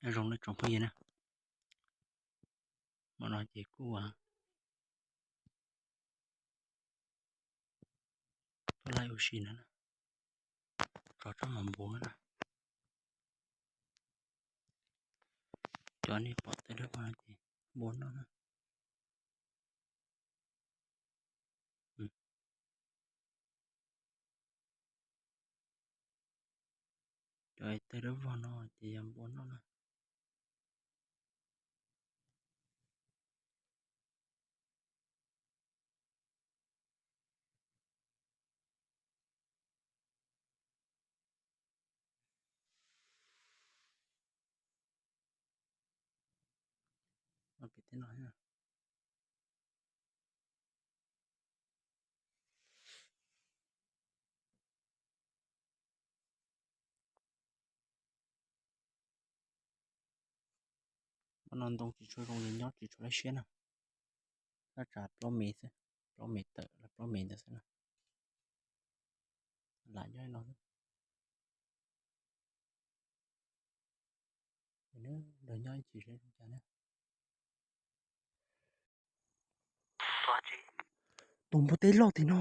Nyob zoo nej tsoom phooj ywg na, hmo no ces kuj tuaj laij ua si no na, tso tsob mov npua na, cov nej pom tej dawb vog no ces npua noj na. Cov tej dawb vog no ces yog npua noj na. Hmo no ntoo tsis tshua zoo li nyob tsis tshua laj siab na. Thaj tsam plaub mev xwb, plaub mev tawm los plaub mev ntawd xwb na. Lam nyob no xwb. Nrog nyob ib chim seb zoo cas na. Tus npua teb loj tim no.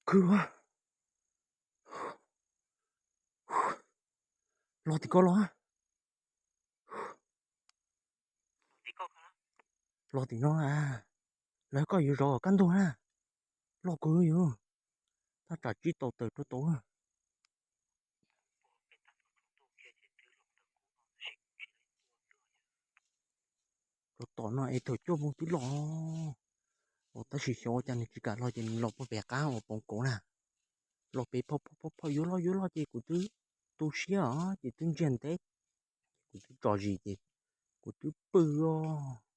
Khwv. Los tim ko los. Los tim no a. Lawv koj yuav zov kaj ntug na. Loj kawg yus. Thaj tsam tsib tau tawm rau tau. Rau tom no es thaum cuaj moos twb los. Tab sis xyov cas nws tsis kam los ces nws los puag pem qab uas poov kauv na. Los pem phom phom phom phom yuav los yuav los ces kuv twb tu siab os ces twb ntsiag ntev. Kuv twb tso zis ces kuv twb pw,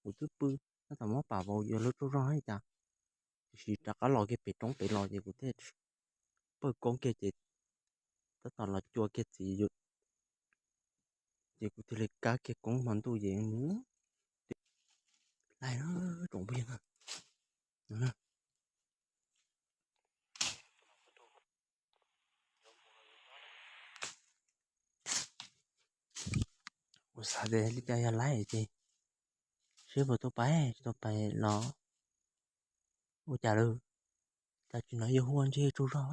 kuv twb pw, tab tom muab pam vauv yuav luag tsaug zog li cas. Tiam sis rov qab los kiag pem roob pem los ces kuv thiaj pawj koob kiag ces tab tom los cua kiag txiv, ces kuv thiaj li kab kiag koob hmo ntuj ces nws laij tsoom phooj ywg. Kuv xav tias li cas yog laij ces seb puas tau pais, tsis tau pais los ua cas lawm, cas tsis hnov yuav hu ntshe tsaug zog.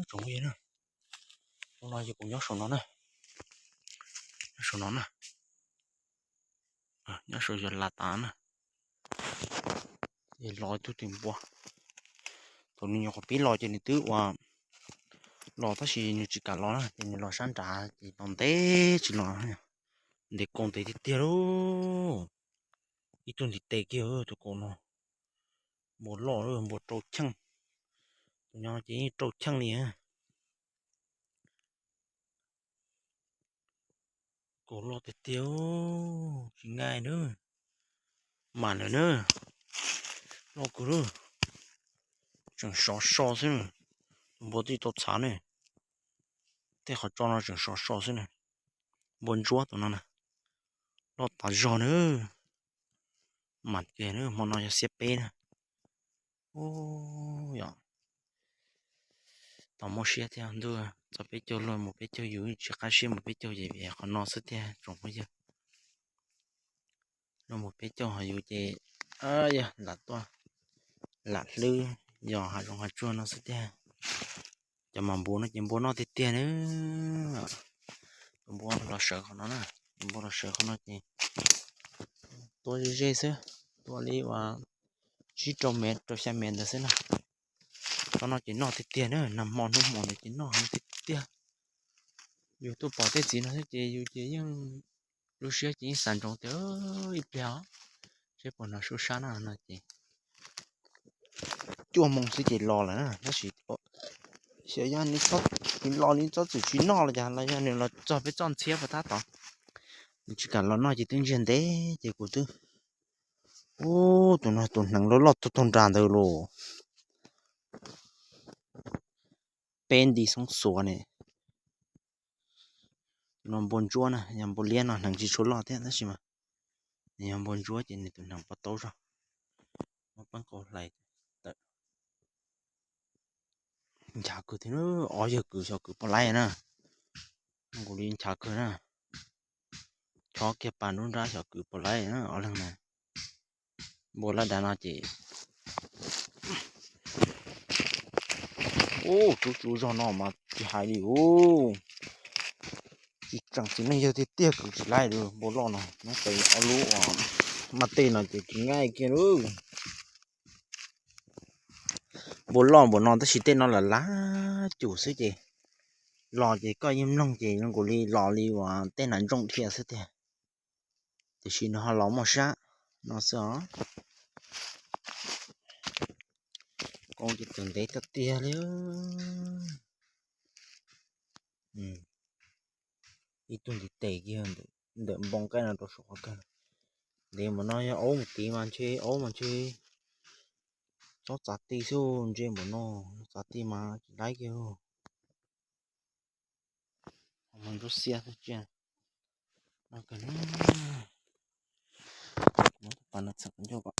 Tsoom phooj ywg na, hnub no ces kuv nyob saum no na, nyob saum no na, nyob saum yog las tas na, es los ib tug twg npua. Thaum nws nyuam qhuav pib los ces nws twb ua los tab sis nws tsis kam los na, ces nws los sab nrad ces los ntev tsis los, ntev kaus ntev tiag tiag lauj. Ib tug ntiv tes kiag tus kaus no, npua loj, npua rau cheej, tus no ces yeej rau cheej li. Kaus loj tiag tiag, tsis nqaij na, mam lawm na, loj kawg lauj, tseem sov so xwb na, tus npua twb tsis tau txhav ne, tej qhov tso no tseem sov so xwb na, npua ntsuab tus no na, loj tas zog na, mam kiag na, hmo no yog xiab peb na. Yog, tau mob siab thiab ntuj, txog peb caug luag mus peb caug yus tsis qab siab mus peb caug ces vim qhov no xwb tiag tsoom phooj ywg. Luag mus peb caug ho yus ces yog lam tuaj lam hlwb yos hav zoov hav tsuag no xwb tiag. Cov mas npua no ces npua noj tiag tiag na. Tus npua los sawv qhov no na, tus npua los sawv qhov no ces tua ze ze xwb, tua li uas tsib rau mev rau xya mev ntawd xwb na. Qhov no ces noj tiag tiag na, nag hmo hnub hmo ntawd ces noj heev tiag tiag. Yus tuaj pom tej txiv no xwb ces yus ces yeej lub siab ces yeej xav ntsoov tias ib pliag seb puas hnov suab sab na no ces cuaj moos xwb ces los lawm na, tab sis xyov yog nws txhob tsis los nws txhob txwm tsis noj los cas los yog nws los txog peb txoj ntxhiab puas tab tom, nws tsis kam los noj ces twb ntsiag ntev ces kuv twb Ub, tus no tus hneev loj loj tuaj tag nrho ntawd los. Peb nti xoob xuav ne. Tus no npua ntsuab na, yog npua liab no hneev tsis tshua loj thiab tab sis mas nws yog npua ntsuab ces nws tus hneev pov taub zog. Muab peeb qau hlais tawm. Nchav kawg thiab, ob yawg kwv xyov kwv puas laib na. Nkaus li nchav kawg na. Chob kiag pas nruab nrab xyov kwv puas laib na ob leeg na. Npua laj dav no ces, ub, tsuj tsuj zog no mas tsis hais li ub. Tsis tseem txiv neej yawg tiag tiag kwv tsis laib li npua loj no, nub tes ob lub uas maj tej no ces tsis nqaij kiag lawm. Npua loj npaum no tab sis tej no lam lab cum xwb ces los ces koj yeej mloog ces zoo nkaus li los li uas tej nas ntsooj dhia xwb tiag. Tiam sis nws ho los muaj sab no xwb os. Qau ces tawm ntev tiag tiag li. Ib tug ntiv tes kiag ntawm npoo nqaij no rau saum qhov kawg. Ntev npaum no yog aub mus tid mas ntshe aub mas ntshe tsob txav ti xwb, ntse npaum no, txav ti mas tsis laib kiag. Ntsuab xiab xwb tsiaj no kawg. Muab tus pas no txham ncauj kom